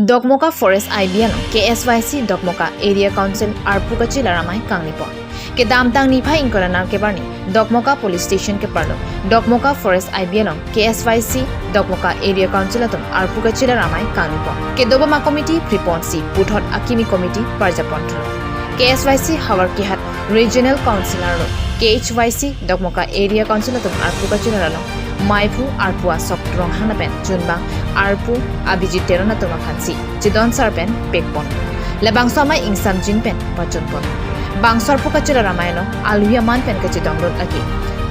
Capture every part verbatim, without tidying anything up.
Dokmoka Forest I B along K S Y C Dokmoka Area Council arpu kachelar amei kanglipon. Kedamtang niphai ingkoi ra nerkep arni Dokmoka Police Station keparlo Dokmoka Forest I B along K S Y C Dokmoka Area Council atum arpu kachelar amei kanglipon. Kedobom a-committee phriponsi puthot akimi committee parjapon thulo. K S Y C Howraghat Regional Council arlo K H Y C Dokmoka Area Council atum arpu kachelar along maiphu arpu Ashok Ronghang lapen chunbang arpu Abhijit Teron atum aphansi chedon sar pen pekpon. Labangso amei ingsamjin pen pachunpon. Bangso arpu kachelar amei along alwi aman pen kachedonglut lake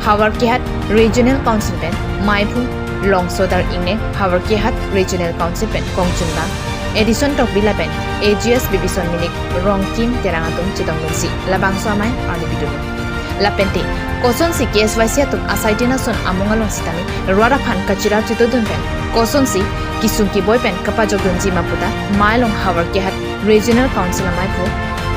Howraghat Regional Council pen maiphu Longsodar Ingneng, Howraghat Regional Council pen kongchunbang Edison Tokbi lapen A G S Bibison Minik Rongkim Terang atum chedonglutsi labangso amei arni bidun. Lapente kosonsi K S Y C atum asaitin ason amung along sitame rat aphan kachelar chitudun pen kosonsi kesung keboi pen kapajokdunji ma puta mei along Howraghat Regional Council amaiphu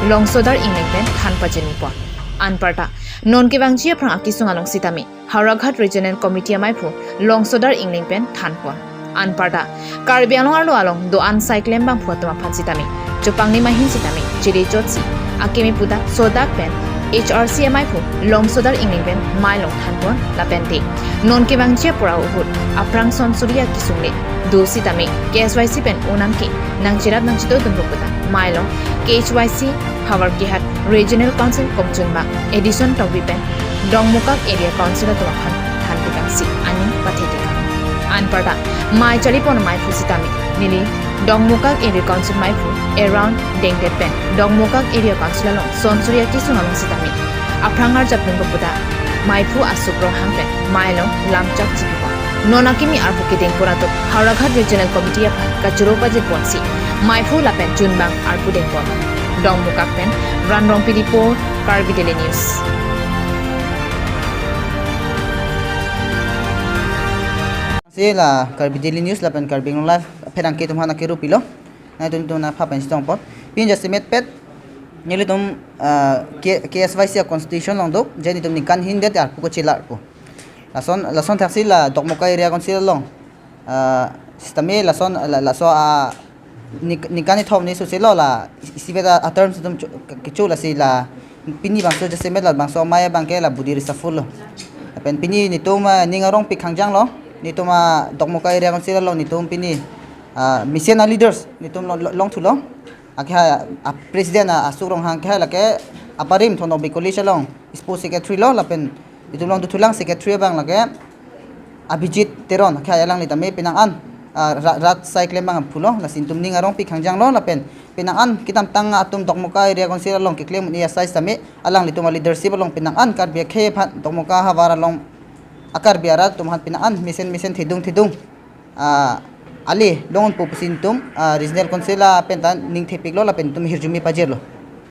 Longsodar Ingneng pen than pajirnipon. Anparta non kevangji aphrang akesung along sitame Howraghat Regional Committee amaiphu Longsodar Ingneng pen thanpon. Anparta Karbi Anglong arlo along do-an saiklem bangphu atum aphan sitame chopangnim ahin sitame chiri chotsi akimi puta sodak pen H R C amaiphu Longsodar Ingneng pen mei along thanpon. Lapente non kevangji apor ahut aphrang sonsuri akesung le do sitame K S Y C pen unam ke nangcherap nangchitudun puta mei along K H Y C Howraghat Regional Council kongchunbang Edison Tokbi pen Dokmoka Area Council atum aphan than tekangsi aning pathe tekang. Anparta mei charipon amaiphu sitame neli Dokmoka Area Council maiphu Aaron Dengdet pen Dokmoka Area Council along sonsuri akesung along sitame aphrang arjapdun puta maiphu Ashok Ronghang pen mei along lamchak chipipon. Non akimi arpu kedengpon atum Howraghat Regional Committee aphan kachoro pajirponsi maiphu lapen chunbang arpu dengpon. Dokmoka pen Ran Rongpi report, Karbi Daily News. Si la Karbi Daily News lapen Karbi Anglong Live pherangke atum aphan akero pilo. Nangtum tum na pha pen sitong pot. Pini jasemet pet nelitum ah, K-, K S Y C a-constitution along do, je nelitum ningkan hini det arpu kachelar pu. Lason, lason thaksi la Dokmoka Area Council along ah, sitame lason la, laso a nik-, ningkan ithom ni suse lo la isi beta a-terms atum cho-, kecho lasi la pini bangso jasemet labangso amei abang ke la body reshuffle lo. Lapen pini nelitum ah, ning arongpik hangjang lo, nelitum ah, Dokmoka Area Council along nelitum pini ah, mesen a-leaders nelitum lo, lo, longthulo. Akehai a-president a-, Ashok Ronghang kehai lake aparim Thondok Bey College along sports secretary lo lapen itum along dothulang secretary abang lake Abhijit Teron kehai alangli tame penang an ah, ra-, rat saiklem bangphu lo, lasi nelitum ning arongpik hangjang lo lapen penang an kedamtang atum Dokmoka Area Council along keklem un-e asai sitame alanglitum a-leadership along penang an Karbi akhei aphan Dokmoka havar along a-Karbi arat atum aphan penang an mesen mesen thedung thedung ah, ale long-unpo pusi nelitum ah, Regional Council apen ta ning thepiklo lapen nelitum hirjume pajirlo.